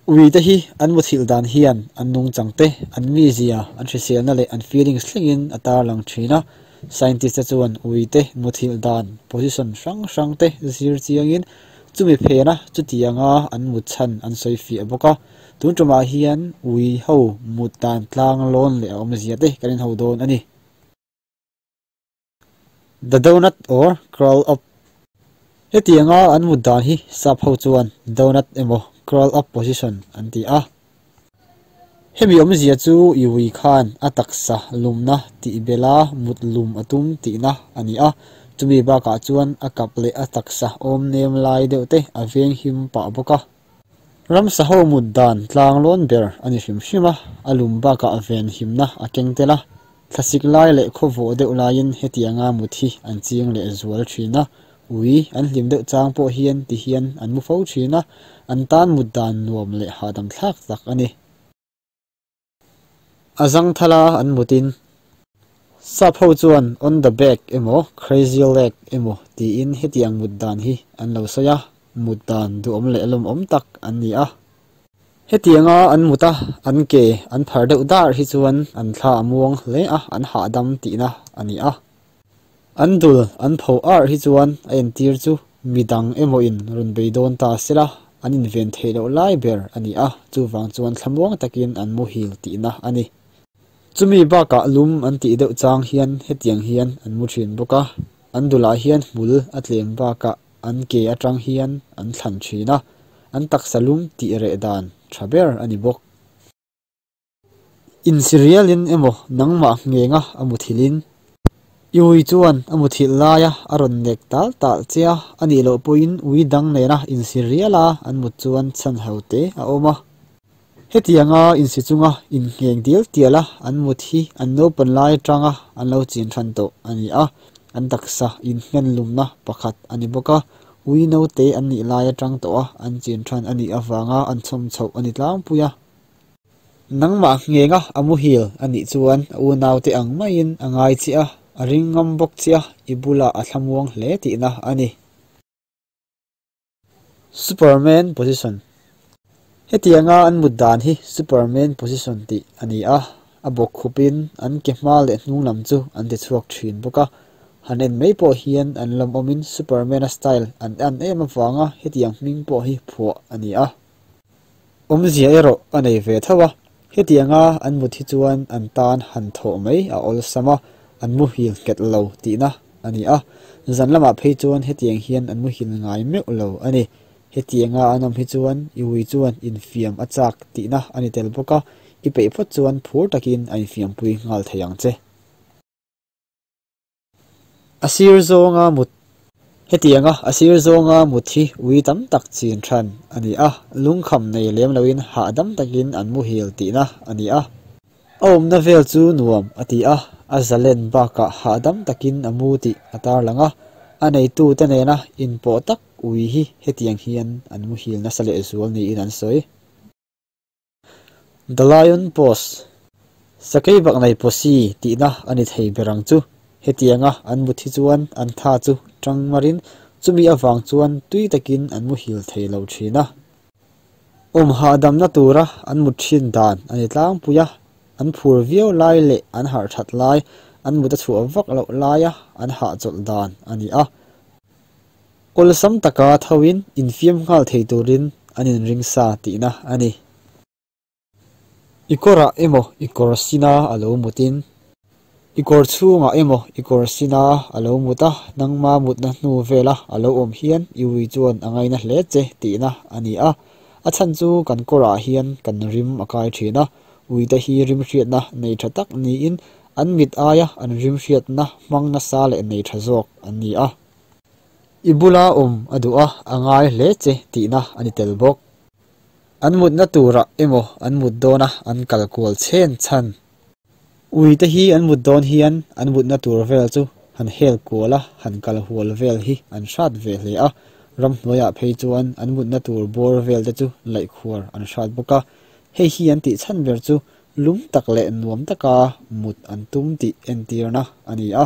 Ui te hi an muthilh dan hian an nungchang te, an mizia, an hriselna leh an feelings thlengin a tarlang thin a. Scientist te chuan ui te muthilh dan position hrang hrang te zir chiangin chumi phena chutianga an mut chhan an sawi fiah bawk a. Tun tumah hian ui ho mut dan tlang lawn leh a awmzia te kan inho dawn a ni. The donut or curl up. Hetianga an mut dan hi sap ho chuan donut emaw curl up position an ti a. Hemi awmzia chu i ui khan a taksa lumna tih bela mut lum a tum tihna a ni a. Chumi bakah chuan a kap leh a taksa awm nem lai deuh te a veng him pah bawk a. Ramsa ho mut dan tlang lawn ber a ni hrim hrim a, a lum bakah ven himna a keng tel a. Thlasik lai leh khawvawh deuh laiin hetianga mut hi an chiang leh zual thin a, ui an hlim deuh chang pawh hian ti hian an mu fo thin a, an tan mut dan nuam leh hahdam thlak tak a ni. A zang thala an mutin sap ho chuan on the back emaw crazy leg emaw tiin hetiang mut dan hi an lo sawi a, mut dan duhawm leh lawmawm tak an ni a. Hetianga an mut a, an ke an phar deuh dar hi chuan an thla a muang hle a, an hahdam tihna a ni a. An dul an pho arh hi chuan a entir chu midang emawin rawn bei dawn ta sela an inven theih loh lai ber a ni a, chuvang chuan thlamuang takin an muhil tihna a ni. Chumi bakah lum an tih deuh chang hian hetiang hian an mu thin bawk a, an dulah hian hmul a tlem bakah an ke atang hian an thlan thin a, an taksa lum tih reh dan tha ber a ni bawk. Insirialin emaw nangmah nghenga a muthilhin i ui chuan a muthilh laia a rawn nek tal tal che a, a nih loh pawhin ui dang nena insiriala an mut chuan chhan ho te a awm a. Hetianga insi chunga inngheng dial tiala an mut hi an naupan lai atanga an lo chin hran tawh a ni a, an taksa inhnen lumna pakhat a ni bawk a, ui naute an nih lai atang tawha an chin hran a nih avanga an chhawm chhoh a ni tlangpui a. Nangmah nghenga a muhil a nih chuan a unaute ang maiin a ngai che a, a ring ngam bawk che a, i bulah a thlamuang hle tihna a ni. Superman position. Hetianga an mut dan hi Superman position tih a ni a, a bawk khupin an ke hma leh hnung lam chu an ti chhuak thin bawk a. Han en mai pawh hian an lawmawmin Superman-a style an en em avanga hetiang hming pawh hi phuah a ni a. Awmzia erawh a nei ve tho a, hetianga an mut hi chuan an tan han thawh mai a awlsam a, an muhil nghet lo tihna a ni a. Zan lamah phei chuan hetiang hian an muhil ngai meuh lo a ni. Hetianga an awm hi chuan i ui chuan infiam a chak tihna a ni tel bawk a, i peih phawt chuan phur takin a infiampui nghal thei ang che. A sir zawnga mut. Hetianga a sir zawnga mut hi ui tam tak chin than a ni a, lungkham nei lem loin hahdam takin an muhil tihna a ni a. A awmna vel chu nuam a ti a, a zalen bakah hahdam takin a mu tih a tarlang a, a neitute nena inpawh tak ui hi hetiang hian an muhil nasa lehzual niin an sawi. The Lion Post, Sakei bak nei pawsi tihna a ni thei ber ang chu. Hetianga an mut hi chuan an tha chu tang marin chumi avang chuan tui takin an muhil thei lo thin a. Awm hahdamna tura an mut thin dan a ni tlangpui a, an phur viau lai leh an harh that lai, an mut a chhuah vak loh laia an hahchawlh dan a ni a. Awlsam taka thoin infiam nghal thei turin an inring sa tihna a ni. I kawrah emaw i kawr sina a lo mutin, i kawr chhungah emaw i kawr sina a lo mut a, nangma mutna hnu vela a lo awm hian i ui chuan a ngaina hle che tihna a ni a. A chhan chu kan kawrah hian kan rim a kai thin a, uite hi rim hriatna nei tha tak niin an mit aia an rim hriatna hmang nasa leh nei tha zawk an ni a. I bula awm a duh a, a ngai hle che tihna a ni tel bawk. An mutna turah emaw an mut dawna an kal kual chhen chhan. Ui te hi an mut dawn hian an mutna tur vel chu han hel kual a, han kal hual vel hi an hrat ve hle a. Ramhnuaiah phei chuan an mutna tur bawr vel te chu laihkhuar an hrat bawk a. Hei hi an tih chhan ber chu lum tak leh nuam taka mut an tum tih entirna a ni a.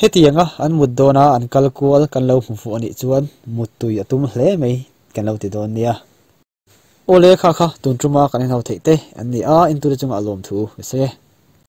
Hetianga an mut dawna an kal kual kan lo hmu fuh a nih chuan mut tui a tum hle mai kan lo ti dawn nia. Awle kha kha tun tuma kan inhau theih te an ni a, entute chungah lawmthu ka sawi e.